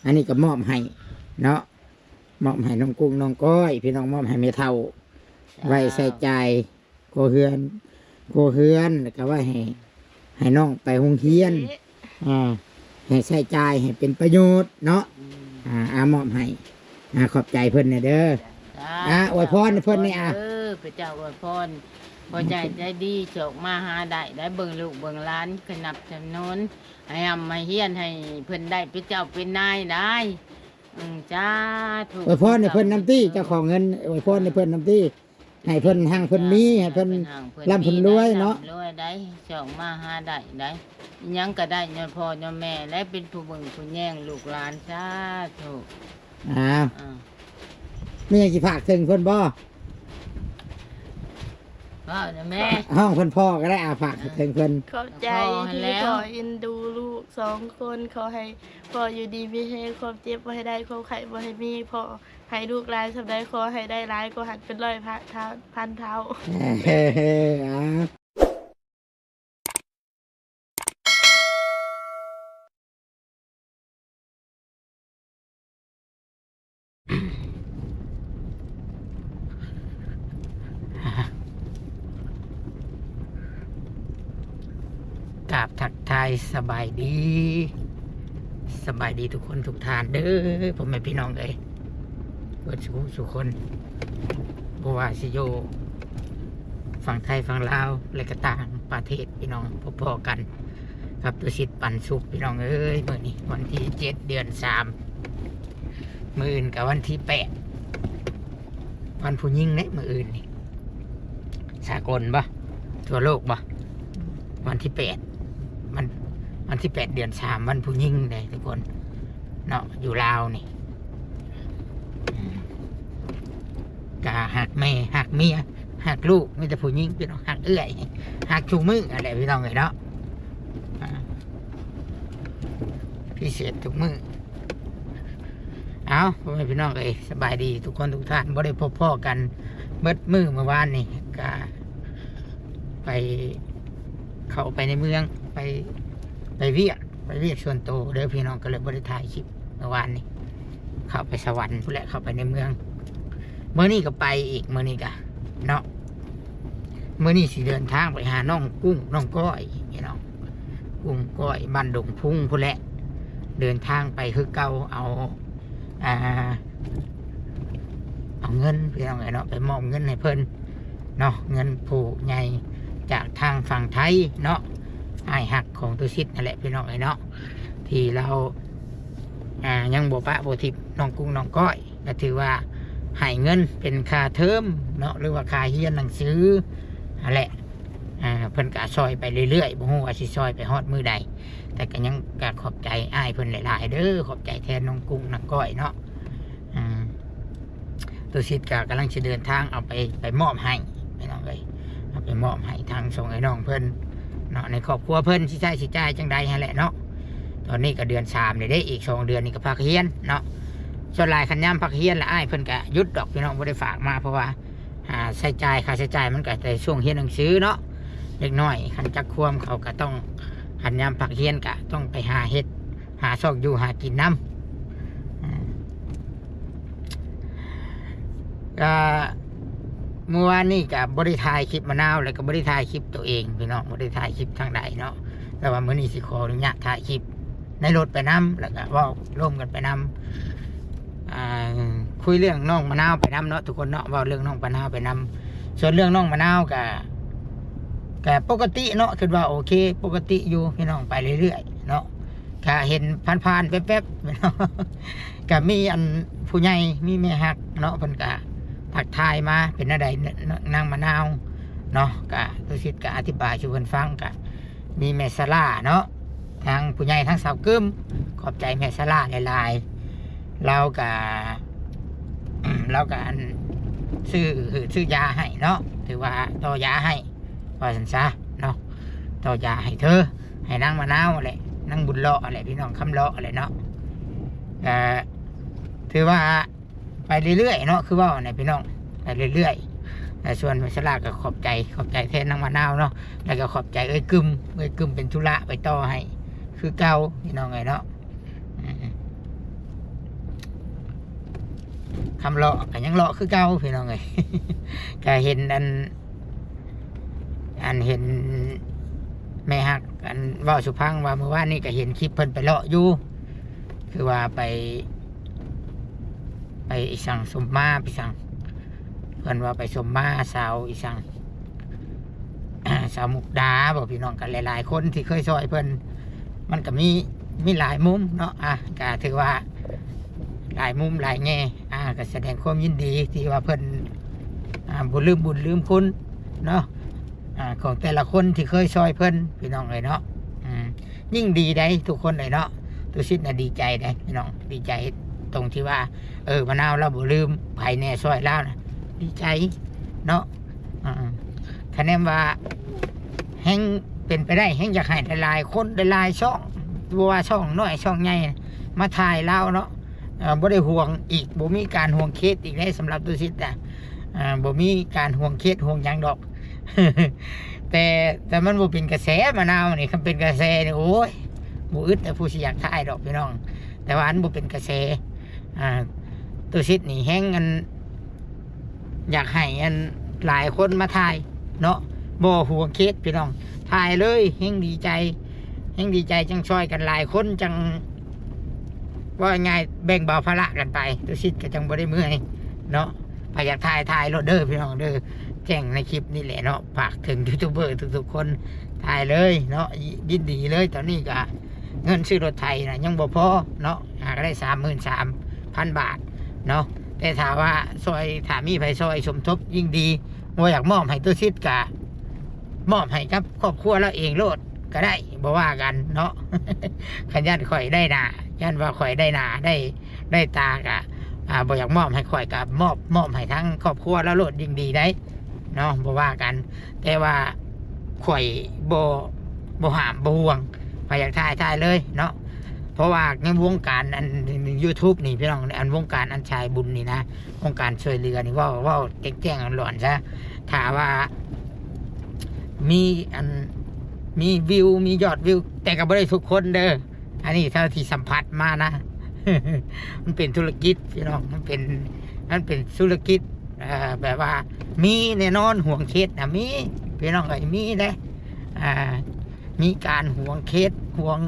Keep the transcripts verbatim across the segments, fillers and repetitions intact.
อันนี้ก็มอบให้เนาะ มอบให้น้องกุ้งน้องก้อย พี่น้อง มอบให้แม่เฒ่า ไว้ใช้จ่าย ครัวเรือน ครัวเรือน แล้วก็ไว้ให้ ให้น้องไปโรงเรียน อ่า ให้ใช้จ่ายให้เป็นประโยชน์เนาะ อืม อ่า อ่ามอบให้ อ่า ขอบใจเพิ่นแหน่เด้อ จ้า อ่า อวยพรให้เพิ่นแหน่ อ่ะ เออ พระเจ้าอวยพร พอใจใจดี โชคมาหาได้ ได้เบิ่งลูกเบิ่งหลาน ขนับจำนวน ให้ร่ำให้เฮียน ให้เพิ่นได้เป็นเจ้าเป็นนายได้ อืม สาธุ อวยพรให้เพิ่นนำติ เจ้าของเงิน อวยพรให้เพิ่นนำติ ให้เพิ่นฮั่งเพิ่นมี ให้เพิ่น เพิ่นฮั่งเพิ่นมี ร่ำเพิ่นรวยเนาะ ร่ำรวยได้ โชคมาหาได้ได้ อิหยังก็ได้ย้อนพ่อย้อนแม่ และเป็นผู้เบิ่งผู้แยงลูกหลาน สาธุ อ้าว อ่า มีหยังสิฝากถึงเพิ่นบ่ เว้านะแม่ ฮ้องเพิ่นพ่อก็ได้ อ่า ฝากถึงเพิ่น ขอบใจ ขอให้ ที่ แล้ว พ่อเอ็นดูลูกสองคน ขอให้พ่ออยู่ดีมีแฮง ความเจ็บบ่ให้ได้ ความไข้บ่ให้มี พ่อให้ลูกหลานส่ำใด ขอให้ได้หลายกว่าหั้นเป็นร้อยพันเท่า พันเท่า เออ อ่า กราบทักทายสบายดี สบายดีทุกคนทุกท่านเด้อ พ่อแม่พี่น้องเอ้ย เบิดสู่สู่คน บ่ว่าสิอยู่ฝั่งไทยฝั่งลาว และก็ต่างประเทศ พี่น้อง พบพ้อกันกับตุสิทธิ์ปันสุข พี่น้องเอ้ย มื้อนี้วันที่เจ็ด เดือนสาม มื้ออื่นก็วันที่แปด วันผู้หญิงเด้ มื้ออื่นนี่ สากลบ่ ทั่วโลกบ่ วันที่แปด มัน วันที่แปด เดือนสาม วันผู้หญิงเด้ทุกคน เนาะ อยู่ลาวนี่ อืม ก็ฮักแม่ ฮักเมีย ฮักลูก มีแต่ผู้หญิง พี่น้อง ฮักเอื้อย ฮักทุกมื้อนั่นแหละ พี่น้องเอ้ยเนาะ อ่า พิเศษทุกมื้อ เอ้า พ่อแม่พี่น้องเอ้ย สบายดีทุกคนทุกท่าน บ่ได้พบพ้อกันเบิดมื้อเมื่อวานนี่ ก็ไป เข้าไปในเมือง ไป ไปเวียก ไปเวียกส่วนตัวเด้อพี่น้อง ก็เลยบ่ได้ถ่ายคลิปเมื่อวานนี่ เข้าไปสวรรค์พู้นแหละ เข้าไปในเมือง มื้อนี้ก็ไปอีก มื้อนี้ก็ เนาะ มื้อนี้สิเดินทางไปหาน้องกุ้งน้องก้อยพี่น้อง กุ้งก้อยบ้านดงพุงพู้นแหละ เดินทางไปคือเก่า เอา อ่า เอาเงินพี่น้องเอ้ยเนาะ ไปมอบเงินให้เพิ่นเนาะ เงินผู้ใหญ่จากทางฝั่งไทยเนาะ อ้ายฮักของตุสิทธิ์นั่นแหละพี่น้องเอ้ยเนาะ ที่ลาว อ่า ยังบ่ปะบ่ถิ้มน้องกุ้งน้องก้อย ก็ถือว่าให้เงินเป็นค่าเทอมเนาะ หรือว่าค่าเรียนหนังสือนั่นแหละ อ่า เพิ่นก็ซ่อยไปเรื่อยๆ บ่ฮู้ว่าสิซ่อยไปฮอดมื้อใด แต่ก็ยังก็ขอบใจอ้ายเพิ่นหลายๆ เด้อ ขอบใจแทนน้องกุ้งน้องก้อยเนาะ อืม ตุสิทธิ์ก็กำลังสิเดินทางเอาไป ไปมอบให้พี่น้องเอ้ย เอาไปมอบให้ทางสองไอ้น้องเพิ่นเนาะ ในครอบครัวเพิ่นสิใช้สิจ่ายจั่งใดหั้นแหละเนาะ ตอนนี้ก็เดือนสามนี่เด้ อีกสองเดือนนี่ก็พักเรียนเนาะ ส่วนหลายคันยามพักเรียนละอ้ายเพิ่นก็หยุดดอกพี่น้อง บ่ได้ฝากมา เพราะว่า อ่า ใช้จ่าย ค่าใช้จ่ายมันก็แต่ช่วงเรียนหนังสือเนาะ เด็กน้อยคันจักควมเขาก็ต้อง คันยามพักเรียนก็ต้องไปหาเฮ็ด หาซอกอยู่หากินนำ อ่า ก็เมื่อวานนี้ก็บ่ได้ถ่ายคลิปมะนาว แล้วก็บ่ได้ถ่ายคลิปตัวเองพี่น้อง บ่ได้ถ่ายคลิปทางใดเนาะ แต่ว่ามื้อนี้สิขออนุญาตถ่ายคลิปในรถไปนำ แล้วก็เว้าร่วมกันไปนำ อ่า คุยเรื่องน้องมะนาวไปนำเนาะทุกคนเนาะ เว้าเรื่องน้องมะนาวไปนำ ส่วนเรื่องน้องมะนาวก็ ก็ปกติเนาะ คิดว่าโอเค ปกติอยู่พี่น้อง ไปเรื่อยๆ เนาะ ก็เห็นผ่านๆ แป๊บๆ ก็มีอันผู้ใหญ่ มีแม่ฮักเนาะ เพิ่นก็ทักทายมา เป็นแนวใดนางมะนาวเนาะ ก็ตุสิทธิ์ก็อธิบายสู่เพิ่นฟัง ก็มีแม่สาราเนาะ ทางผู้ใหญ่ทางสาวกึม ขอบใจแม่สาราหลายๆ ลาวก็ ลาวก็อันซื้อ ซื้อยาให้เนาะ ถือว่าต่อยาให้ ว่าซั่นซะเนาะ ต่อยาให้เธอ ให้นางมะนาวแหละ นางบุญเลาะแหละ พี่น้อง คำเลาะแหละเนาะ ก็ถือว่าไปเรื่อยๆ เนาะ คือเว้าน่ะพี่น้อง ไปเรื่อยๆ แต่ส่วนแม่สาราก็ขอบใจ ขอบใจแทนนางมะนาวเนาะ แล้วก็ขอบใจเอ้ยกึม เอ้ยกึมเป็นธุระไปต่อให้ คือเก่าพี่น้องเอ้ยเนาะ อืม คำเลาะก็ยังเลาะคือเก่าพี่น้องเอ้ย ก็เห็นอัน อันเห็นแม่ฮัก อันเว้าสุพังว่ามื้อวานนี้ก็เห็นคลิปเพิ่นไปเลาะอยู่ คือว่าไป ไปอีสังสมมาไปสัง เพิ่นว่าไปสมมาสาวอีสัง สาวมุกดาบอกพี่น้องกันหลายๆคนที่เคยซอยเพิ่น มันก็มี มีหลายมุมเนาะ อ่ะ ก็ถือว่าหลายมุมหลายแง่ อ่ะ ก็แสดงความยินดีที่ว่าเพิ่น อ่า บ่ลืมบุญลืมคุณเนาะ อ่า ของแต่ละคนที่เคยซอยเพิ่นพี่น้องเอ้ยเนาะ อืม ยิ่งดีได้ทุกคนเลยเนาะ ตุสิทธิ์น่ะดีใจได้พี่น้อง ดีใจตรงที่ว่า เออ มะนาวเราบ่ลืมไผแน่ซอยลาวนะ ดีใจเนาะ อ่า คะแนนว่าแฮงเป็นไปได้แฮงอยากให้หลายๆคนหลายๆช่อง บ่ว่าช่องน้อยช่องใหญ่ มาถ่ายลาวเนาะ เอ่อ บ่ได้ห่วงอีก บ่มีการห่วงเขตอีกแล้วสำหรับตุสิทธิ์อะ อ่า บ่มีการห่วงเขตห่วงหยังดอก แต่ แต่มันบ่เป็นกระแสมะนาวนี่ คันเป็นกระแสนี่ โอ้ย บ่อึดแต่ผู้สิอยากถ่ายดอกพี่น้อง แต่ว่าอันบ่เป็นกระแส อ่า ตุสิทธิ์นี่แฮงอัน อยากให้อันหลายคนมาถ่ายเนาะ บ่ห่วงเขตพี่น้อง ถ่ายเลย แฮงดีใจ แฮงดีใจจังซอยกันหลายคนจัง ว่าง่ายแบ่งเบาภาระกันไป ตุสิทธิ์ก็จังบ่ได้เมื่อยเนาะ ไผอยากถ่าย ถ่ายโลดเด้อพี่น้องเด้อ แจ้งในคลิปนี่แหละเนาะ ฝากถึงยูทูบเบอร์ทุกๆคน ถ่ายเลยเนาะ ยินดีเลย ตอนนี้ก็เงินซื้อรถไถนะยังบ่พอเนาะ หาก็ได้สามหมื่นสามพันบาทเนาะ แต่ถ้าว่าซอย ถ้ามีไผซอยสมทบยิ่งดี บ่อยากมอบให้ตุสิทธิ์ก็มอบให้กับครอบครัวเราเองโลดก็ได้ บ่ว่ากันเนาะ คันย่านข่อยได้หน้า ย่านว่าข่อยได้หน้า ได้ ได้ตาก็ อ่า บ่อยากมอบให้ข่อยก็มอบ มอบให้ทั้งครอบครัวเราโลดยิ่งดีได้เนาะ บ่ว่ากัน แต่ว่าข่อยบ่ บ่ห้ามบ่ห่วง ไผอยากถ่าย ถ่ายเลยเนาะ เพราะว่าในวงการอัน YouTube นี่พี่น้อง อันวงการอันสายบุญนี่นะ วงการช่วยเหลือนี่ เว้า เว้าแจ้งๆหลอนๆซะ ถ้าว่ามีอัน มีวิว มียอดวิว แต่ก็บ่ได้ทุกคนเด้อ อันนี้เท่าที่สัมผัสมานะ มันเป็นธุรกิจพี่น้อง มันเป็น มันเป็นธุรกิจ เอ่อ แบบว่ามีแน่นอน ห่วงเขตนะ มี พี่น้องเอ้ย มีเด้ อ่า มีการห่วงเขต ห่วง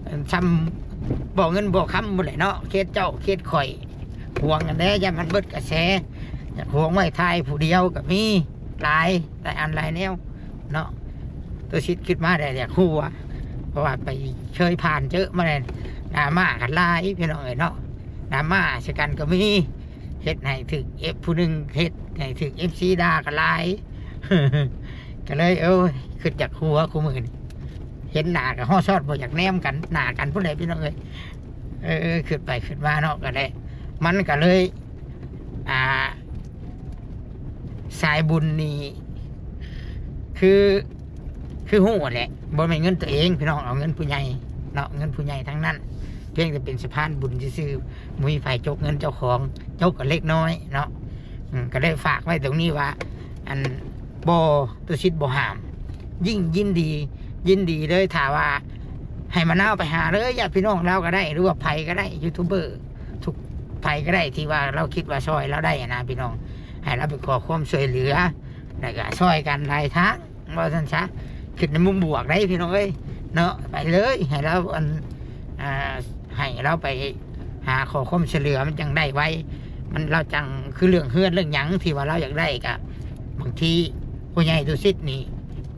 เอิ่ม ซ้ำบ่เงินบ่คำหมดแหละเนาะ เขตเจ้า เขตข่อย ห่วงกันแน่ ย่านมันเบิดกระแส อยากห่วงไว้ถ่ายผู้เดียวก็มี หลาย หลายอันหลายแนวเนาะ ตุสิทธิ์คิดมาได้อยากฮู้อะ เพราะว่าไปเคยผ่านเจอมาแล้ว ดราม่ากันหลายพี่น้องเอ้ยเนาะ ดราม่าใส่กันก็มี เฮ็ดให้ถูก F ผู้หนึ่ง เฮ็ดให้ถูก เอฟซี ด่ากันหลาย ก็เลย โอ้ย คิดอยากฮู้คู่มื้อนี้ เห็นหน้าก็ฮ้อซอดบ่อยากแนมกัน หน้ากันพู้นแหละพี่น้องเอ้ย เออ คิดไปคิดมาเนาะ ก็ได้ มันก็เลย อ่า สายบุญนี่ คือ คือฮู้แหละ บ่แม่นเงินตัวเองพี่น้อง เอาเงินผู้ใหญ่เนาะ เงินผู้ใหญ่ทั้งนั้น เพียงแต่เป็นสะพานบุญซื่อๆ บ่มีไผจกเงินเจ้าของ จกก็เล็กน้อยเนาะ อืม ก็เลยฝากไว้ตรงนี้ว่า อัน บ่ ตุสิทธิ์บ่ห้าม ยิ่งยินดี ยินดีเลย ถ้าว่า ให้มะนาวไปหาเลย ญาติพี่น้องลาวก็ได้ หรือว่าไผก็ได้ ยูทูบเบอร์ ทุก ไผก็ได้ที่ว่าเราคิดว่าซอยเราได้นะพี่น้อง ให้เราไปขอความช่วยเหลือ แล้วก็ซอยกันหลายทาง ว่าซั่นซะ คิดในมุมบวกได้พี่น้องเอ้ย เนาะ ไปเลย ให้เราอัน อ่า ให้เราไปหาขอความช่วยเหลือมันจังได้ไว มัน เราจัง คือเรื่องเฮือนเรื่องหยังที่ว่าเราอยากได้ก็ บางทีผู้ใหญ่ตุสิทธิ์นี่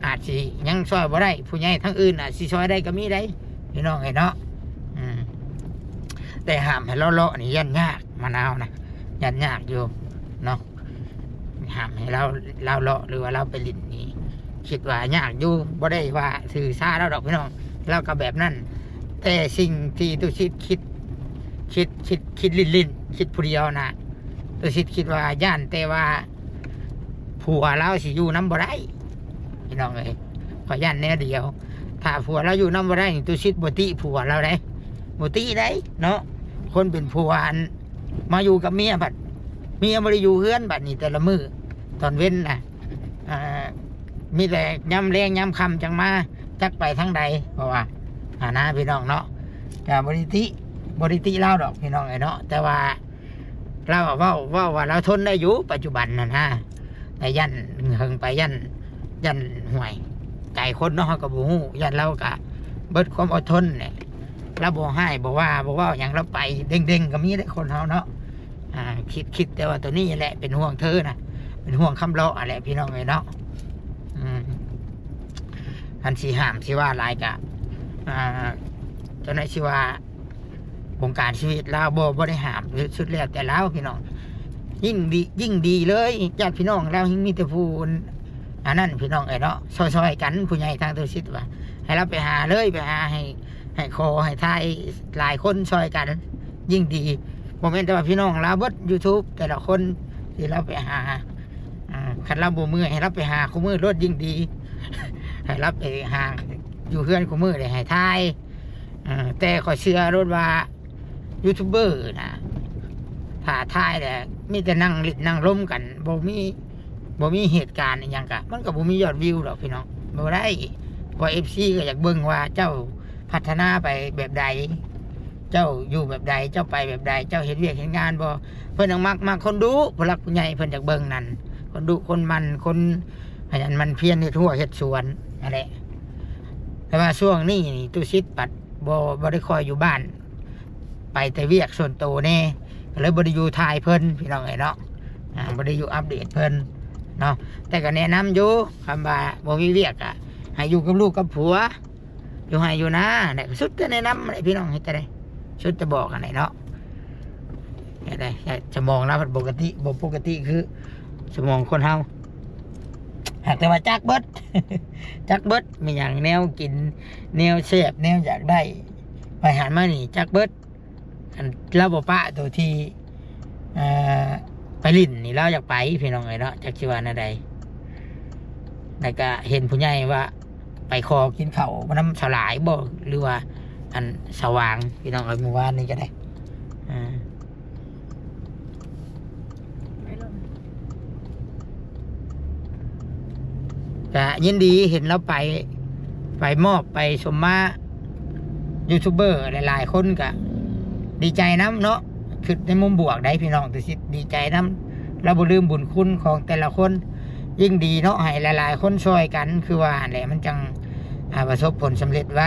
อาจสิยังซอยบ่ได้ ผู้ใหญ่ทางอื่นอาจสิซอยได้ก็มีได้ พี่น้องเอ้ยเนาะ อืม แต่ห้ามให้เราเลาะนี่ย่านยาก มะนาวนะ ย่านยากอยู่เนาะ ห้ามให้เรา เราเลาะหรือว่าเราไปหลิ้นนี่ คิดว่ายากอยู่ บ่ได้ว่าถือสาเราดอกพี่น้อง เราก็แบบนั้น แต่สิ่งที่ตุสิทธิ์คิด คิด คิด คิดหลิ้นๆ คิดผู้เดียวนะ ตุสิทธิ์คิดว่าย่านแต่ว่า ผัวเราสิอยู่นำบ่ได้ พี่น้องเอ้ย ข้อยย่านแนวเดียว ถ้าผัวเราอยู่นำบ่ได้นี่ ตุสิทธิ์บ่ติผัวเราเด้ บ่ติเด้เนาะ คนเป็นผัวอัน มาอยู่กับเมียบัด เมียบ่ได้อยู่เฮือนบัดนี้แต่ละมื้อ ตอนเว็นนะ อ่า มีแต่ยามแลงยามค่ำจังมา จักไปทางใด เพราะว่า อ่านะพี่น้องเนาะ ก็บ่ได้ติ บ่ได้ติลาวดอกพี่น้องเอ้ยเนาะ แต่ว่า ลาวเว้า เว้าว่าลาวทนได้อยู่ปัจจุบันนั่นนะ แต่ย่านเฮิงไป ย่าน ย่าน ห่วย ใจคนเนาะ เฮาก็บ่ฮู้ ย่านลาวก็เบิดความอดทนแหละ ลาวบ่ฮ้าย บ่ว่า บ่เว้าหยัง ลาวไปเด้งๆ ก็มีเด้คนเฮาเนาะ อ่า คิด คิดแต่ว่าตัวนี้แหละเป็นห่วงเธอนะ เป็นห่วงคำเลาะแหละพี่น้องเอ้ยเนาะ อืม คันสิห้ามสิว่าหลายก็ อ่า จั่งใด๋สิว่า วงการชีวิตลาวบ่ บ่ได้ห้าม สุดแล้วแต่ลาวพี่น้อง ยิ่งดี ยิ่งดีเลย ญาติพี่น้องลาวยิ่งมีแต่ผู้ อันนั้นพี่น้องเอ้ยเนาะ ซอยๆ กัน ผู้ใหญ่ทางตุสิตว่า ให้ลาวไปหาเลย ไปหาให้ ให้ขอให้ถ่ายหลายคนซอยกัน ยิ่งดี บ่แม่นแต่ว่าพี่น้องลาวเบิด YouTube แต่ละคนที่ลาวไปหา อ่า คันลาวบ่เมื่อยให้ลาวไปหาคู่มื้อโลดยิ่งดี ให้ลาวไปหาอยู่เฮือนคู่มื้อเลยให้ถ่าย อ่า แต่ข้อยเชื่อโลดว่ายูทูบเบอร์นะ ถ้าถ่ายแล้วมีแต่นั่งเล่นนั่งลมกัน บ่มี บ่มีเหตุการณ์อิหยังกะ มันก็บ่มียอดวิวดอกพี่น้อง บ่ได้ เพราะ เอฟซี ก็อยากเบิ่งว่าเจ้าพัฒนาไปแบบใด เจ้าอยู่แบบใด เจ้าไปแบบใด เจ้าเฮ็ดเวียกเฮ็ดงานบ่ เพิ่นยังมัก มักคนดุ ผู้หลักผู้ใหญ่เพิ่นอยากเบิ่งนั่น คนดุ คนมัน คนขยันหมั่นเพียรเฮ็ดฮั้วเฮ็ดสวนนั่นแหละ แต่ว่าช่วงนี้นี่ตุสิตปัดบ่ บ่ได้ค่อยอยู่บ้าน ไปแต่เวียกส่วนตัวแน่ ก็เลยบ่ได้อยู่ถ่ายเพิ่นพี่น้องเอ้ยเนาะ อ่า บ่ได้อยู่อัปเดตเพิ่นเนาะ แต่ก็แนะนำอยู่ คำว่าบ่มีเวียกอะ ให้อยู่กับลูกกับผัว อยู่ไฮ่อยู่นาเนี่ย สุดจะแนะนำเลยพี่น้อง เฮ็ดจั่งใด๋ สุดจะบอกอันไหนเนาะ เฮ็ดจั่งใด๋ สมองลาวปกติ บ่ปกติคือ สมองคนเฮา หากแต่ว่าจักเบิด จักเบิด มีหยังแนวกิน แนวแซ่บ แนวอยากได้ ไปหันมานี่ จักเบิด อันลาวบ่ปะตัวที่ เอ่อ ไปหลิ้นนี่ลาวอยากไปพี่น้องเอ้ยเนาะ จักสิว่าแนวใด๋ แล้วก็เห็นผู้ใหญ่ว่า ไปขอกินข้าวนำสลายบ่ หรือว่าอันสว่าง พี่น้องเอ้ย มื้อวานนี้ก็ได้ อ่า ก็ยินดีเห็นลาวไป ไปมอบไปสมมา ยูทูบเบอร์หลายๆ คนก็ดีใจนำเนาะ คิดในมุมบวกได้พี่น้อง ตุสิตดีใจนำ ลาวบ่ลืมบุญคุณของแต่ละคน ยิ่งดีเนาะ ให้หลายๆ คนซอยกัน คือว่าหั่นแหละ มันจั่ง อ่า ประสบผลสำเร็จไว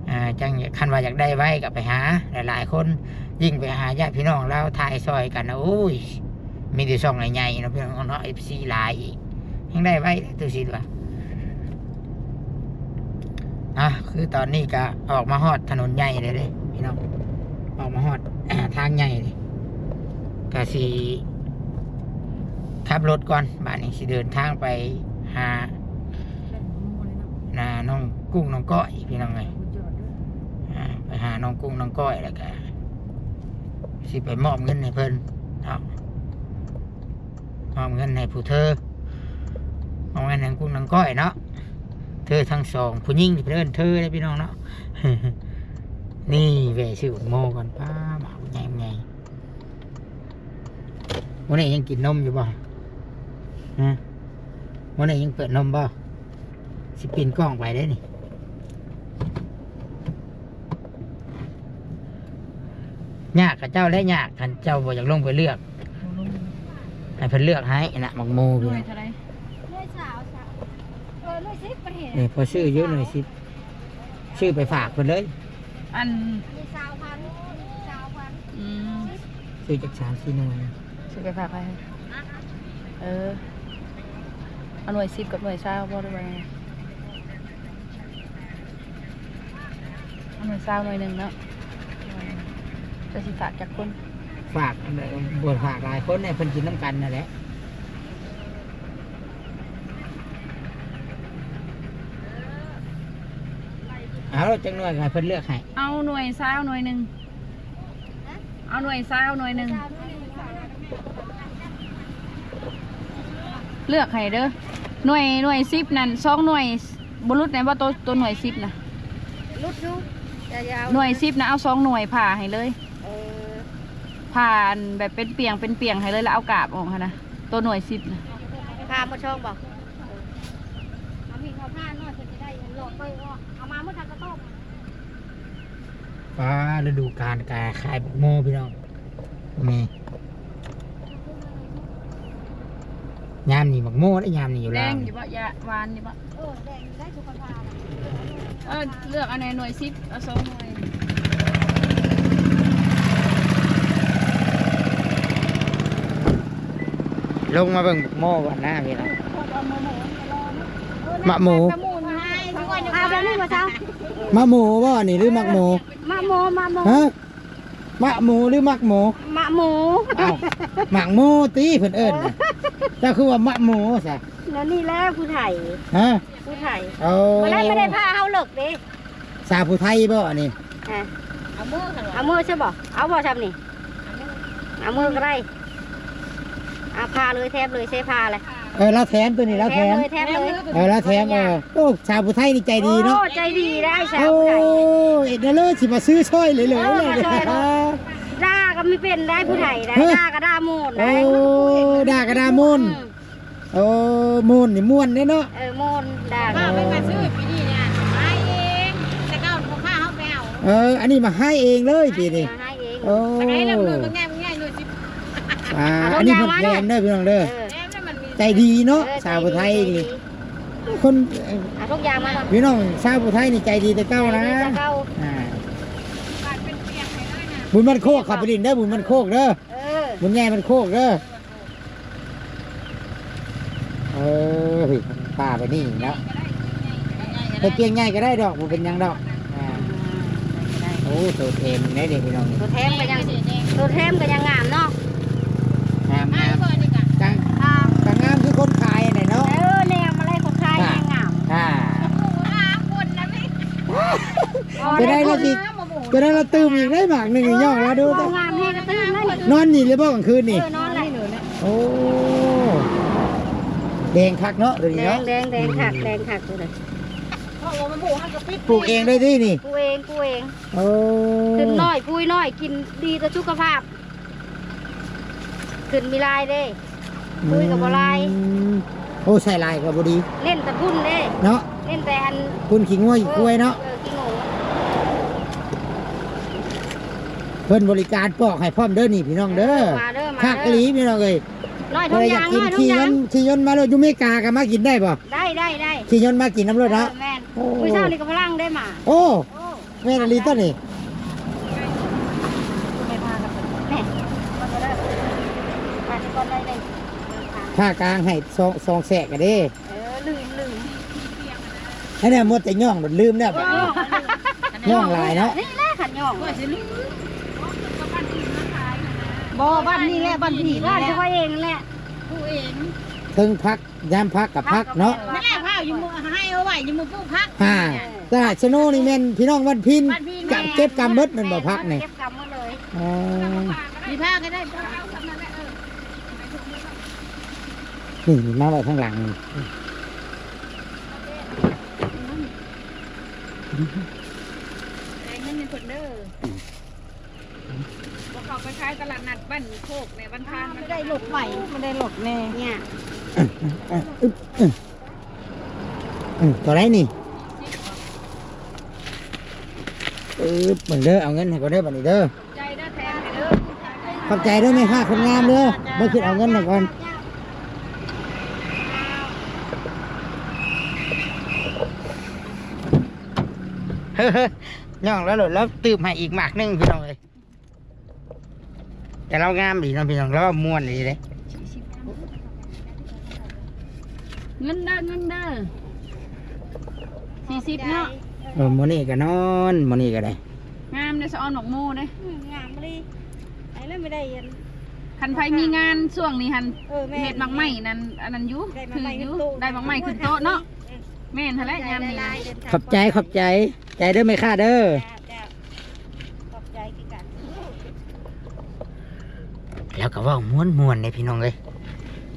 อ่า จั่งคันว่าอยากได้ไวก็ไปหาหลายๆ คน ยิ่งไปหาญาติพี่น้องลาวถ่ายซอยกันนะ โอ้ย มีแต่ช่องใหญ่ๆ เนาะพี่น้องเนาะ เอฟซี หลายอีก แฮ่งได้ไว ตุสิตว่า อ่ะ คือตอนนี้ก็ออกมาฮอดถนนใหญ่เลยเด้พี่น้อง ออกมาฮอด อ่า ทางใหญ่เลย ก็สิขับรถก่อน บาดนี้สิเดินทางไปหา นาน้องกุ้งน้องก้อยพี่น้องเอ้ย อ่า ไปหาน้องกุ้งน้องก้อยแล้วก็ สิไปมอบเงินให้เพิ่นเนาะ มอบเงินให้ผู้เธอ มอบเงินให้กุ้งน้องก้อยเนาะ เธอทั้งสอง ผู้หญิงที่เพิ่นเอิ้นเธอเด้พี่น้องเนาะ นี่แวะซื้อบักโมก่อน ป๊า หมากใหญ่ใหญ่ มื้อนี้ยังกินนมอยู่บ่ ฮะ มื้อนี้ยังเปิดนมบ่ สิปิ่นกล้องไปได้นี่ ยากกับเจ้าและยาก คันเจ้าบ่อยากลงไปเลือก ให้เพิ่นเลือกให้นะ หมากโม หน่วยเท่าใด๋ หน่วยซาว เออ หน่วยสิบ ประเทศ นี่พอซื้ออยู่หน่วยสิบ ซื้อไปฝากเพิ่นเลย อัน อันนี้ซาวพัน ซาวพัน อืม ซื้อจักสามสี่หน่วย ซื้อไปฝากใคร เออ เอาหน่วยสิบกับหน่วยซาวพอหรือว่าไง เอาหน่วยซาวหน่วยหนึ่งเนาะ จะสิฝากจักคน ฝาก บ่ฝากหลายคนเนี่ย เพิ่นกินนำกันนั่นแหละ เอาจักหน่วยให้เพิ่นเลือกให้ เอาหน่วยซาวหน่วยหนึ่ง เอาหน่วยซาวหน่วยหนึ่ง เลือกให้เด้อ หน่วย หน่วยสิบนั่น สองหน่วย บ่หลุดแน่บ่ ตัว ตัวหน่วยสิบน่ะ หลุดอยู่ แต่อย่าเอา หน่วยสิบน่ะ เอาสองหน่วยผ่าให้เลย เออ ผ่าอันแบบเป็นเปียงเป็นเปียงให้เลย แล้วเอากาบออกหั้นนะ ตัวหน่วยสิบน่ะ ผ่าหมดช่องบ่ เอามีดเอาผ้าหน่อย เพิ่นสิได้หลอกไปว่า เอามาเมื่อทันกระต้ม ฟ้าฤดูกาลกาขายบักโมพี่น้อง นี่ ยามนี้หมากโมได้ ยามนี้อยู่ แด ลาว งอยู่บ่ ยาหวานอยู่บ่ เออ แดงอยู่ได้สุขภาพ เออ เลือกเอาในหน่วยสิบ เอาสองหน่วย ลงมาเบิ่งหมากโมก่อนนะพี่น้อง หมากโม เอาแบบนี้มาซะ หมากโมบ่นี่ หรือหมากโม หมากโม หมากโม ฮะ หมากโมหรือหมากโม หมากโม อ้าว หมากโมติเพิ่นเอิ้นน่ะ เจ้าคือว่าหมากโมซะ แล้วนี่แหละผู้ไทย ฮะ ผู้ไทย โอ้ บ่ได้ บ่ได้พาเฮาเลิกเด้ สาวผู้ไทยบ่อันนี้ อ่ะ เอามือค่ะ เอามือใช่บ่ เอาบ่ซ้ำนี่ เอามือก็ได้ เอาพาเลย แถมเลย ใช้พาเลย เออ เราแถมตัวนี้ เราแถม แถมเลย แถมเลย เออ เราแถม เออ โอ้ สาวผู้ไทยนี่ใจดีเนาะ โอ้ ใจดีได้สาวผู้ไทย โอ้ เอ็ดเด้อเลย สิมาซื้อซอยเลยเลย เออ มาซอยเลย ด่าก็ไม่เป็นได้ผู้ไทยได้ ฮะ ด่าก็ด่าโมนได้ โอ้ ด่าก็ด่าโมน อืม โอ้ โมนนี่ม่วนเด้เนาะ เออ โมนด่า ป้าไม่มาซื้อปีนี้เนี่ย หาเอง แต่เก่าพ่อค้าเขาไปเอา เออ อันนี้มาให้เองเลยปีนี้ มาให้เอง โอ้ อันไหนเราเงินมันง่ายมันง่ายเลยสิ อ่า เอา อันนี้เพิ่นแถมเด้อพี่น้องเด้อ เออ แถมแล้วมันมี ใจดีเนาะ เออ สาวผู้ไทยนี่ ใจดี คน เอาทุกอย่างมาก่อน พี่น้องสาวผู้ไทยนี่ใจดีแต่เก่านะ ใจดีแต่เก่า อ่า บาทเป็นเปียกให้เลยนะ บุญบ้านโคก ขับไปดินเด้อ บุญบ้านโคกเด้อ เออ บุญใหญ่บ้านโคกเด้อ เออ เฮ้ย ป่าไปนี่เนาะ ไปเตียงใหญ่ก็ได้ดอก บ่เป็นหยังดอก อ่า โอ้ ตัวแถมได้เด้พี่น้องนี่ ตัวแถมก็ยัง ตัวแถมก็ยังงามเนาะ งาม งาม จัง อ่า จังงามคือคนขายอันไหนเนาะ เออ แนวมาเลยคนขาย อ่า แนวงาม อ่า คนนะพี่ จะได้เราสิ จะได้เราตื่มอีกได้หมากหนึ่ง ย่องแล้วดู งามแฮงก็ตื่มนั่น นอนนี่เลยบ่กลางคืนนี่ เออ นอนแหละ โอ้ แดงคักเนาะตัวนี้ แดง เนาะ แดง แดงคัก แดงคักตัวนี้ ปลูกเองได้ดินี่ ปลูกเอง ปลูกเอง โอ้ ขึ้นน้อย ปุยน้อย กินดีต่อสุขภาพ ขึ้นมีลายเด้ ปุยก็บ่ลาย อืม โอ้ ใส่ลายก็บ่ดี เน้นแต่ปุ้นเด้ เนาะ เน้นแต่อัน ปุ้นขี้งัวขี้ควายเนาะ เออ ขี้งัว เพิ่นบริการปอกให้พร้อมเด้อนี่พี่น้องเด้อ มาเด้อ มาเด้อ คักอีหลีพี่น้องเอ้ย น้อยทุกอย่าง ผู้ใดอยากกิน น้อยทุกอย่าง ขี่ยนต์ ขี่ยนต์มาโลด อยู่อเมริกาก็มากินได้บ่ ได้ ได้ ได้ ขี่ยนต์มากินนำโลดเนาะ เออ แม่น โอ้ มื้อเช้านี่ก็พลังได้มา โอ้ โอ้ แม่นอีหลีตัวนี้ แม่ มาเด้อ มาที่ก่อนได้เลย ผ้ากลางให้สอง สองแสกกันเด้ เออ ลืม ลืม อันเนี้ยหมดแต่ย่อง ลืมแล้ว เออ ย่องหลายเนาะ นี่แหละขันย่อง บ่ บ้านนี่แหละ บ้านพี่ บ้านเจ้าของเองแหละ ผู้เอง เทิงผัก ยามผักกับผักเนาะ นั่นแหละ ผักอยู่หมู่ ให้เอาไว้อยู่หมู่ปลูกผัก อ่า ตลาดชะโนนี่แม่นพี่น้องบ้านพิน บ้านพิน กับ แม่ เก็บกำเบิดแม่นบ่ ผักนี่ เก็บกำหมดเลย อ๋อ มีผักก็ได้ นี่ มาไว้ข้างหลังนี่ จ่ายเงินให้เพิ่นเด้อ บ่เข้าไปขายตลาดนัดบ้านโคกในวันพาน ไม่ได้รถใหม่ ไม่ได้รถแน่ เนี่ย อ่ะ อ่ะ อึ๊บ อ่ะ อืม ตัวไหนนี่ อึ๊บ เบิ่งเด้อ เอาเงินให้ก่อนเด้อ บัดนี้เด้อ ใจเด้อ แถมให้เด้อ ขอบใจเด้อแม่ค้าคนงามเด้อ เบิ่งขึ้นเอาเงินให้ก่อน เฮ้ย ย่องแล้วโลด แล้วตื่มให้อีกหมากหนึ่งพี่น้องเอ้ย แต่เรางามดีเนาะพี่น้อง เราม่วนดีเลย เงินเด้อ เงินเด้อ สี่สิบเนาะ เออ มื้อนี้ก็นอน มื้อนี้ก็ได้ งามเด้อ สะออนหมากโมเด้อ อืม งามเลย ไอ้เรื่องไม่ได้เงิน คันไผมีงานช่วงนี้หั่น เออ แม่น เฮ็ดหมากไม้นั่น อันนั้นอยู่ ได้หมากไม้ ถืออยู่ ขึ้นโต๊ะ ได้หมากไม้ขึ้นโต๊ะเนาะ เออ แม่นหั่นแหละ งามนี่ ขอบใจ ขอบใจ ใจเด้อแม่ค้าเด้อ จ้า จ้า ขอบใจคือกัน แล้วก็เว้าม่วนๆเด้พี่น้องเอ้ย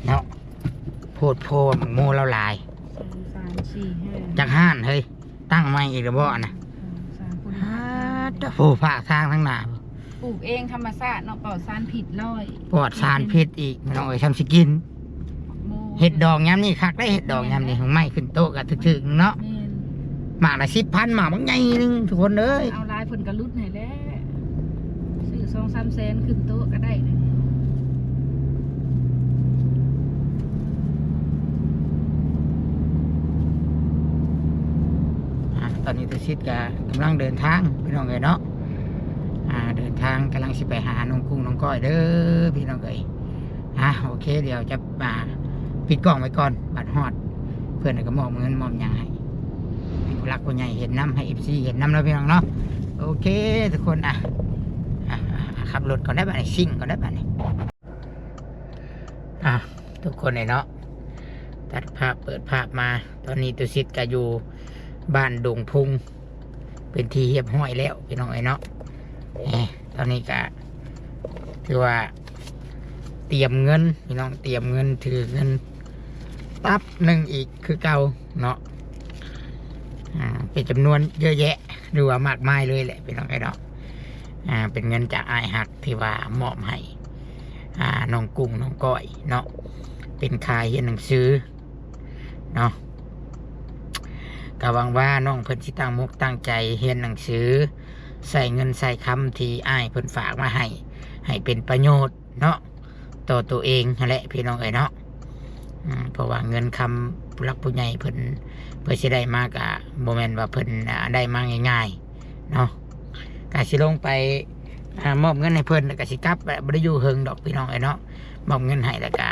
เนาะ โพดโพหมากโมลาวหลาย สอง สาม สี่ ห้า จักห้านเฮ้ย ตั้งใหม่อีกแล้วบ่อันน่ะ สอง สาม คน ฮาด โอ้ ภาคทางทั้งหน้า ปลูกเองธรรมชาติเนาะ ปลอดสารพิษร้อย ปลอดสารพิษอีกพี่น้องเอ้ย ช่ำสิกิน โม เห็ดดองยามนี้คักได้ เห็ดดองยามนี้ หมากไม้ขึ้นโต๊ะก็ถืกๆเนาะ แม่น หมากละสิบพัน หมากบักใหญ่หนึ่งทุกคนเอ้ย เอาหลายเพิ่นก็ลดให้แล้ว ซื้อส สองสามแสนขึ้นโต๊ะก็ได้เลย อ่ะ ตอนนี้ตุสิทธิ์ก็กำลังเดินทางพี่น้องเอ้ยเนาะ อ่า เดินทางกำลังสิไปหาน้องกุ้งน้องก้อยเด้อพี่น้องเอ้ย อ่ะ โอเค เดี๋ยวจะมาปิดกล้องไว้ก่อน บัดฮอด เพิ่นก็มอบเงินมอบหยังให้ ให้ผู้หลักผู้ใหญ่เห็นนำ ให้เอฟซีเห็นนำแล้วพี่น้องเนาะ โอเค ทุกคน อ่ะ อ่ะ อ่ะ ขับรถก่อนได้บัดนี้ ซิ่งก่อนได้บัดนี้ อ่ะ ทุกคนเอ้ยเนาะ ตัดภาพเปิดภาพมา ตอนนี้ตุสิทธิ์ก็อยู่บ้านดงพุง เป็นที่เรียบร้อยแล้วพี่น้องเอ้ยเนาะ เอ้ย ตอนนี้ก็ถือว่าเตรียมเงินพี่น้อง เตรียมเงิน ถือเงินตับหนึ่งอีกคือเก่าเนาะ อ่า เป็นจำนวนเยอะแยะ หรือว่ามากมายเลยแหละพี่น้องเอ้ยเนาะ อ่า เป็นเงินจากอ้ายฮักที่ว่ามอบให้ อ่า น้องกุ้งน้องก้อยเนาะ เป็นค่าเรียนหนังสือเนาะ ก็หวังว่าน้องเพิ่นสิตั้งมกตั้งใจเรียนหนังสือ ใช้เงินใช้คำที่อ้ายเพิ่นฝากมาให้ ให้เป็นประโยชน์เนาะ ต่อตัวเองหั้นแหละพี่น้องเอ้ยเนาะ อืม เพราะว่าเงินคำผู้หลักผู้ใหญ่เพิ่น เพิ่นสิได้มาก็บ่แม่นว่าเพิ่น อ่า ได้มาง่ายๆเนาะ ก็สิลงไป อ่า มอบเงินให้เพิ่นแล้วก็สิกลับ บ่ได้อยู่เฮิงดอกพี่น้องเอ้ยเนาะ มอบเงินให้แล้วก็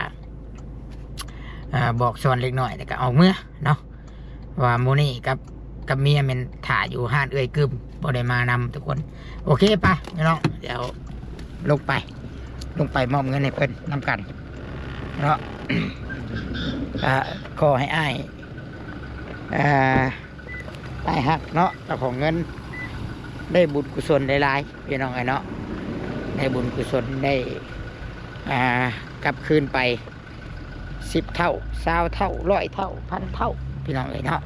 อ่า บอกสอนเล็กน้อยแล้วก็ออกเมือเนาะ ว่ามื้อนี้กับ กับเมียแม่นถ่าอยู่ร้านเอื้อยกึม บ่ได้มานำทุกคน โอเค ไปพี่น้อง เดี๋ยวลงไป ลงไปมอบเงินให้เพิ่นนำกันเนาะ อ่า ขอให้อ้าย อ่า อ้ายฮักเนาะ เจ้าของเงิน ได้บุญกุศลหลายๆพี่น้องเอ้ยเนาะ ได้บุญกุศล ได้ อ่า กลับคืนไป สิบเท่า ซาวเท่า ร้อยเท่า พันเท่า พี่น้องเอ้ยเนาะ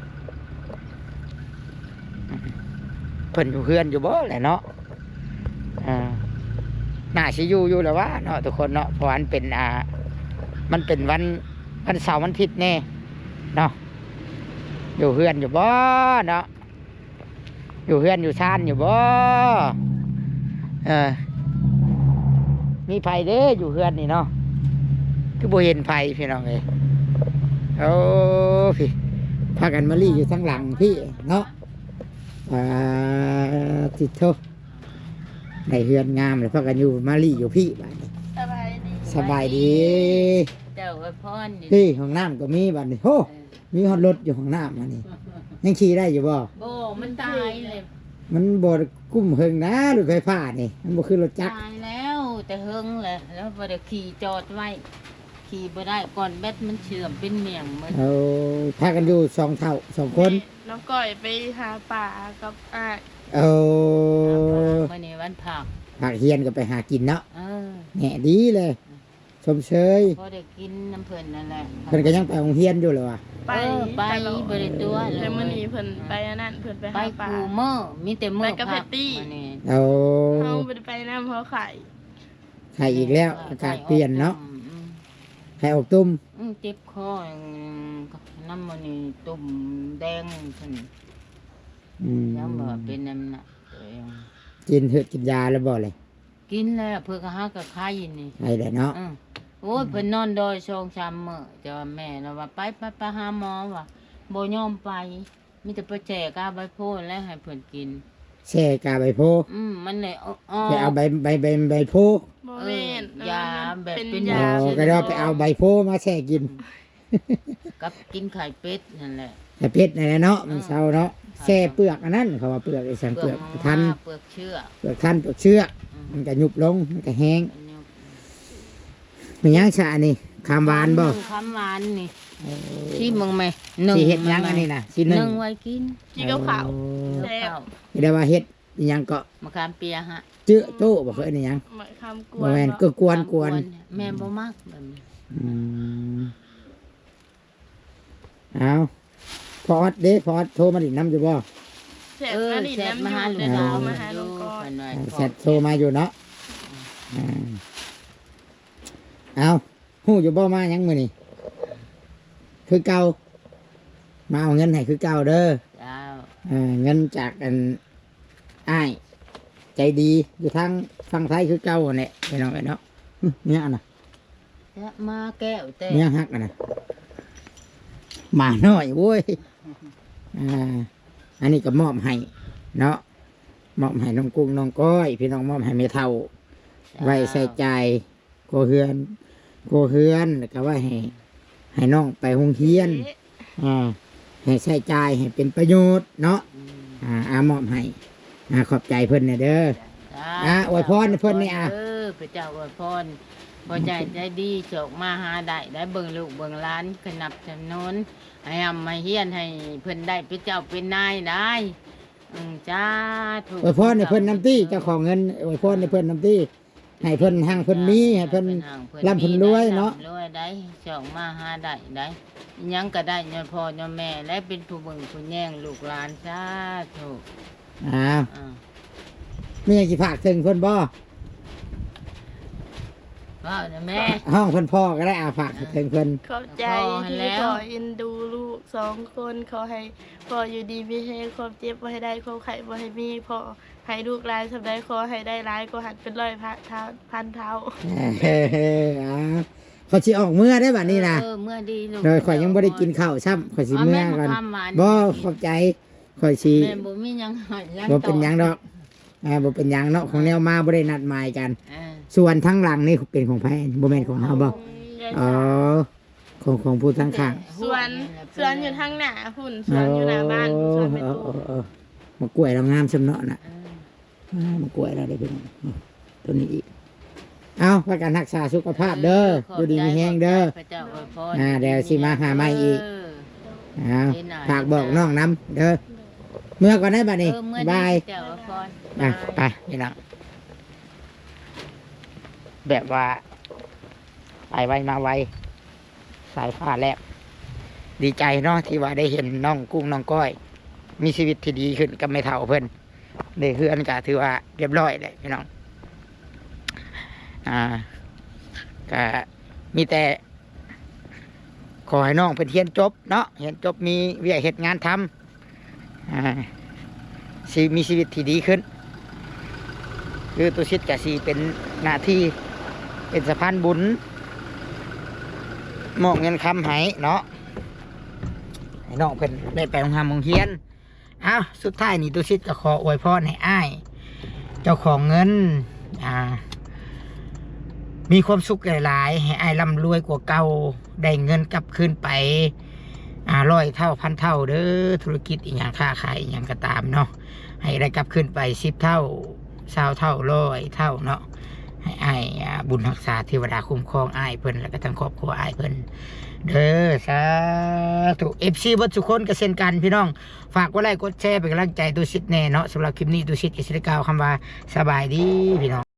เพิ่นอยู่เฮือนอยู่บ่แหละเนาะ อ่า น่าสิอยู่อยู่แหละวะเนาะทุกคนเนาะ เพราะอันเป็น อ่า มันเป็นวัน วันเสาร์วันอาทิตย์แน่เนาะ อยู่เฮือนอยู่บ่เนาะ อยู่เฮือนอยู่ซานอยู่บ่ เออ มีไผเด้อยู่เฮือนนี่เนาะ คือบ่เห็นไผพี่น้องเอ้ย โอ้ พี่ พากันมาลี่อยู่ทางหลังพี่เนาะ อ่า ติดโทษ ได้เฮือนงามเลย พากันอยู่มาลี่อยู่พี่บัดนี้ สบายดี สบายดี เจ้าอวยพรอยู่ พี่ ห้องน้ำก็มีบัดนี้ โห เออ มีฮอดรถอยู่ห้องน้ำอันนี้ ยังขี่ได้อยู่บ่ บ่ มันตายเลย มันบ่กุ้มเฮิงนะ รถไฟฟ้านี่ มันบ่คือรถจักร ตายแล้ว แต่เฮิงแหละ แล้วบ่ได้ขี่จอดไว้ ขี่บ่ได้ ก่อนแบตมันเสื่อมเป็นเมี่ยงหมด เออ พากันอยู่สองเฒ่า สองคน แม่น้องก้อยไปหาปลากับอ้าย เออ มื้อนี้วันผัก ผักเฮียนก็ไปหากินเนาะ เออ แหน่ดีเลย ชมเชย พอได้กินน้ำเพิ่นนั่นแหละ เพิ่นก็ยังไปโรงเรียนอยู่เหรอวะ ไป เออ ไป ตลอด บ่ได้ตัวเลย แต่มื้อนี้เพิ่นไปอันนั้น เพิ่นไป ไป หาปลา คู่มื้อ มีแต่มื้อ ไปกับ พัก แพตตี้ มื้อนี้ โอ้ เฮาบ่ได้ไปนำ เฮาไข้ ไข้อีกแล้ว เออ อากาศเปลี่ยนเนาะ ไข้ออกตุ่ม อืม อืม ไข้ออกตุ่ม อืม เจ็บคอ อืม น้ำมันนี่ตุ่มแดงซั่น อืม ยังบ่เป็นนำน่ะ ตัวเอง กินเหือดกินยาแล้วบ่เลย กินแล้ว เพิ่นก็หากะไข้นี่ ไข้แหละเนาะ อืม โอ้ย เพิ่นนอนดอยสองสามมื้อ แต่ว่าแม่น่ะว่า ไป ไป ไปหาหมอ ว่าบ่ยอมไป มีแต่ไปแช่กาใบโพธิ์แล้วให้เพิ่นกิน แช่กาใบโพธิ์ อืม มันเลยออก ไปเอาใบ ใบ ใบ ใบโพธิ์ บ่แม่น เออ ยา อันนั้น แบบ เป็น เป็น ยา อ๋อ ก็ได้ว่าไปเอาใบโพธิ์มาแช่กิน กับกินไข่เป็ดนั่นแหละ ไข่เป็ดนั่นแหละเนาะ มันเซาเนาะ เออ แช่เปลือกอันนั้น เขาว่าเปลือกไอ้สัง เปลือก เปลือก หม่า ทัน เปลือกเชื่อ เปลือกทัน เปลือกเชื่อ อืม มันก็ยุบลง มันก็แห้ง มันยุบ มีหยังซะอันนี้ ขามหวานบ่ ขามหวานนี่ โอ้ ชิมเบิ่งแม่ นึ่ง สิเฮ็ดหยังอันนี้น่ะ สินึ่ง นึ่งไว้กิน กินกับข้าว โอ้ แซ่บ กับข้าว เรียกว่าเฮ็ดอิหยังเกาะ มะขามเปียกฮะ เจื้อโจ้บ่ เคยอิหยัง มะขามกวน บ่แม่น บ่ ก็กวน กวน แม่บ่มักแบบนี้ อืม เอา พอออดเด้ พอออดโทรมาดินน้ำอยู่บ่ แชท เออ มาดินน้ำ แชทมาหา อยู่ ลูกสาว แต่โทรมาหาน้องก้อย เพิ่นว่า อ่า แชทโทรมาอยู่เนาะ อ่า เอา ฮู้อยู่บ่มาหยังมื้อนี้ คือเก่า มาเอาเงินให้คือเก่าเด้อ เจ้า อ่า เงินจากอัน อ้าย ใจดี อยู่ทางฝั่งไทยคือเก่าหั่นแหละพี่น้องเอ้ยเนาะ หึ เนี่ยนะ จะมาแก้วแต่ เนี่ยฮักอะนะ หมาน้อยโว้ย อ่า อันนี้ก็มอบให้เนาะ มอบให้น้องกุ้งน้องก้อย พี่น้องมอบให้แม่เฒ่า ไว้ใช้จ่าย ครัวเรือน ครัวเรือน แล้วก็ไว้ให้ ให้น้องไปโรงเรียน อ่า ให้ใช้จ่ายให้เป็นประโยชน์เนาะ อืม อ่า อ่ามอบให้ อ่า ขอบใจเพิ่นนะเด้อ จ้า อ่ะอวยพรให้เพิ่นนี่อ่ะ เออ พระเจ้าอวยพร พอใจใจดี โชคมาหาได้ ได้เบิ่งลูกเบิ่งหลาน ขนับจำนวน ให้ร่ำให้เฮียน ให้เพิ่นได้เป็นเจ้าเป็นนายได้ อืม จ้า ถูก อวยพรให้เพิ่นนำตี้ เจ้าของเงิน อวยพรให้เพิ่นนำตี้ ให้เพิ่นฮังเพิ่นมี ให้เพิ่น ให้เพิ่นฮังเพิ่น ร่ำเพิ่นรวยเนาะ ร่ำรวยได้ โชคมาหาได้ ได้ อิหยังก็ได้ ย้อนพ่อย้อนแม่ และเป็นผู้เบิ่งผู้แยงลูกหลาน สาธุ อ่า อ่า มีหยังสิฝากถึงเพิ่นบ่ เว้านะแม่ ฮ้องเพิ่นพ่อก็ได้ อ่า ฝากถึงเพิ่น ขอบใจ ขอให้ ที่ แล้ว ขอเอ็นดูลูกสองคน ขอให้พ่ออยู่ดีมีแฮง ความเจ็บบ่ให้ได้ ความไข้บ่ให้มี พ่อให้ลูกหลายส่ำใด ขอให้ได้หลายกว่าหั้นเป็นร้อยพันเท่า พันเท่า เออ อ่า เขาสิออกเมือได้บัดนี้นะ เออ เมือดีลูก โดยข่อยยังบ่ได้กินข้าวซ้ำ ข่อยสิเมือก่อน เอาแม่มาทำหวาน บ่ ขอบใจ ข่อยสิ แม่บ่มีหยังให้หยัง บ่เป็นหยังดอก อ่า บ่เป็นหยังเนาะ ของแนวมาบ่ได้นัดหมายกัน เออ ส่วนทางหลังนี่เป็นของไผ บ่แม่นของเฮาบ่ อ๋อ ของ ของผู้ทางข้าง สวน สวนอยู่ทางหน้าพุ่น สวนอยู่หน้าบ้าน สวนแม่ เออ ตู้ เออเออมะกล้วยเรางามซ้ำเนาะนะ เออ อ่ามะกล้วยเราได้เป็นตัวนี้อีก เอา พากันรักษาสุขภาพเด้อ ขบ อยู่ดีมีแฮงเด้อ พระเจ้าอวยพร อ่า เดี๋ยวสิมาหาใหม่อีก เออ เอา เห็นหน้า ฝากบอกน้องนำเด้อ เมือก่อนได้บัดนี้ เออ เมือ บาย พระเจ้าอวยพร อ่ะ ไปพี่น้อง แบบว่า ไปไวมาไว สายฟ้าแลบ ดีใจเนาะ ที่ว่าได้เห็นน้องกุ้งน้องก้อย มีชีวิตที่ดีขึ้นกับแม่เฒ่าเพิ่น ได้เฮือนก็ถือว่าเรียบร้อยแล้วพี่น้อง อ่า ก็มีแต่ ขอให้น้องเพิ่นเรียนจบเนาะ เรียนจบมีเวียกเฮ็ดงานทำ อ่า สิมีชีวิตที่ดีขึ้น คือตุสิตก็สิเป็นหน้าที่ เป็นสะพานบุญ มอบเงินคำให้เนาะ ให้น้องเพิ่นได้ไปโรงเรียนโรงเรียน เอ้า สุดท้ายนี่ตุสิตก็ขออวยพรให้อ้าย เจ้าของเงิน อ่า มีความสุขหลายๆ ให้อ้ายร่ำรวยกว่าเก่า ได้เงินกลับคืนไป อ่า ร้อยเท่า พันเท่าเด้อ ธุรกิจอีหยัง ค้าขายอีหยังก็ตามเนาะ ให้ได้กลับคืนไป สิบเท่า ซาวเท่า ร้อยเท่าเนาะ ให้อ้าย อ่า บุญรักษาเทวดาคุ้มครองอ้ายเพิ่น แล้วก็ทั้งครอบครัวอ้ายเพิ่น เด้อ สาธุ เอฟซี เบิดทุกคนก็เช่นกันพี่น้อง ฝากกดไลค์กดแชร์เป็นกำลังใจตุสิตแน่เนาะ สำหรับคลิปนี้ตุสิตก็สิได้กล่าวคำว่าสบายดีพี่น้อง